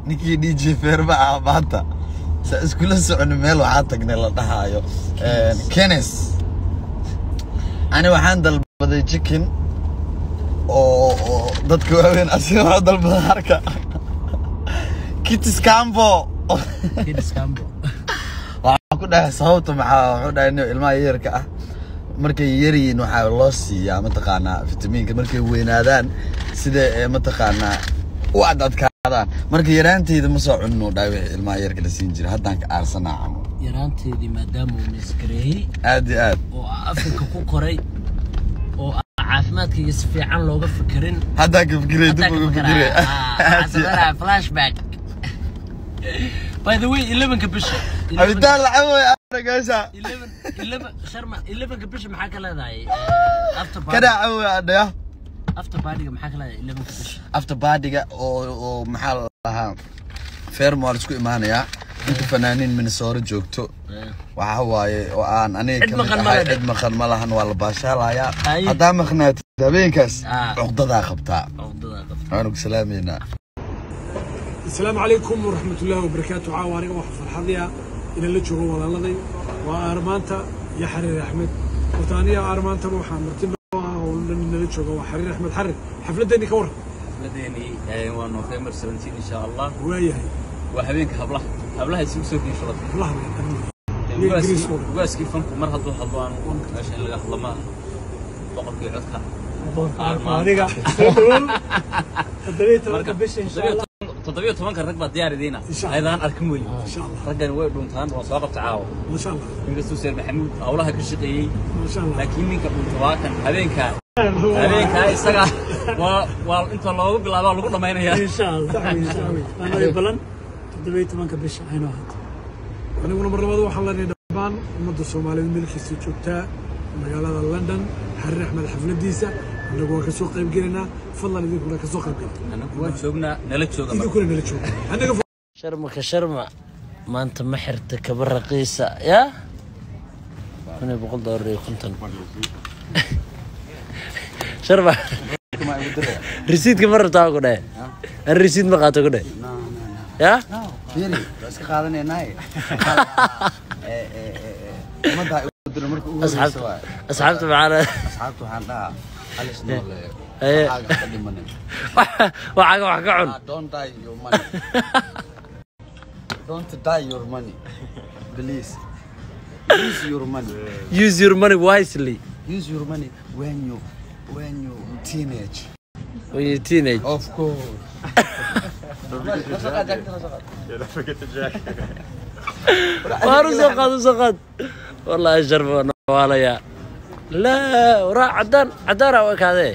Ninkii DJ Ferma ah maanta sa iskula socono meel waxaa tagnay la dhahaayo Kenes. Ani waxaan dalbaday chicken oo dadka waaweyn, asiga waxaa dalbaday harka kids combo. Kids combo. Waxaan ku dhahay sababta maxaa? Wuxuu dhahay nin ilmaha yarka ah markay yaryihiin waxaa loo siiyaa mataqaanaa fitamiinka, markay weynaadaan sida ee mataqaanaa u adadkaadaan. Marka yaraanteyda ma soo cunno dhahay wixii ilmaha yarka la siin jiray, haddaan ka aarsanaa camal. Yaraanteedii maadaama uu miskareeyey Aad iyo aad. oo Afrika ku koray oo caafimaadkayga si fiican looga fikirin. Haddaan ka fikiray, dib uga fikiray. Waxaan sameynaya flashback. By the way, 11-ka bisha. Cabitaan lacag way aragaysa. 11 11 Sharma, 11-ka bisha maxaa ka leedahay after party? Kana cawi adhaya. After party-ga maxaa ka leedahay 11-ka bisha? After party-ga oo maxaa la dhahaa, Fermo waa la isku imaanayaa, inta fanaaniin Minnesota joogto waxa waaye oo aan aniga Cid ka mid maqan ma ahay. leh. Cid maqan ma lahan, waa la baashaalayaa. Ay. Haddaa maqnaatid habeenkaas Ah. cuqdadaa qabtaa. Cuqdadaa qabta. Waanu ku salaameynaa. Asalaamu calaykum waraxmatullaahi wabarakaatu. Caawa aniga waxaa farxadaya inaan la joogo walaaladay, waa Aarmaanta iyo Xariir Axmed. Horta aniga Aarmaantaba waxaa marti noo ah oo dhan nala jooga waa Xariir Axmed. Xarir, xafladdeeni ka warran. Xafladeeni waa November 17 insha Allah. Waayahay. Waa habeenka hablaha, hablaha isugu soo kiishaday. Hablaha iyo Ingiriiska oo dhan. Ugaaskii fanku mar hadduu hadlo aan meesha in laga hadlo maaha, boqorkii codka. Adiga soo dhawow, 17-ka bisha insha Allah. 17-ka rag baa diyaar idiina. Insha Allah. Aydaan arkin weli. Insha Allah. Raggani way dhuntaan, waa soo qabta caawa. Maasha Allah. Inkastuu Seer Maxamuud howlaha ka shaqeeyey, Maasha Allah. laakiin ninka dhunta waa kan. Habeenkaa isaga waa inta loogu bilaabaa lagu dhammaynayaa. Insha Allah. Sax weeye, sax weeye. Waana balan 17-ka bisha aynoo ahaato. Aniguna mar labaad waxaan leenahay dhammaan ummadda Soomaaliyeed meel kasta joogtaa magaalada London, Xariir Axmed xafladiisa annagu waan kasoo qayb gelaynaa. Fadlan idinkuna kasoo qayb gela. Annagu waan joognaa, nala jooga marka. Idinkuna nala jooga annaga. Sharmaka Sharma maanta ma xirta kaba raqiisa ya $1150. Sharma, risiidka ma rabtaa ku dhahe? An risiid ma qaato ku dhahe ya. Fiiri, waa iska qaadanaynaa. Ummadda igu dira marka ugu horeysa. Asxaabta Waay. Asxaabta maxaa? Asxaabta waxaan dhahaa halis nooleeyo. Aye. Waxaaga ka dhimanin. Waxaaga wax ka cun. Ah, don't die your money. Don't die your money. Please. Use your money. Use your money wisely. Use your money when you teenage. When you teenage. Of course. Waar u soo qaad, u soo qaad. Wallahi Sharma waa noolayaa. Laa waraa cadaan cadaana u ekaadee.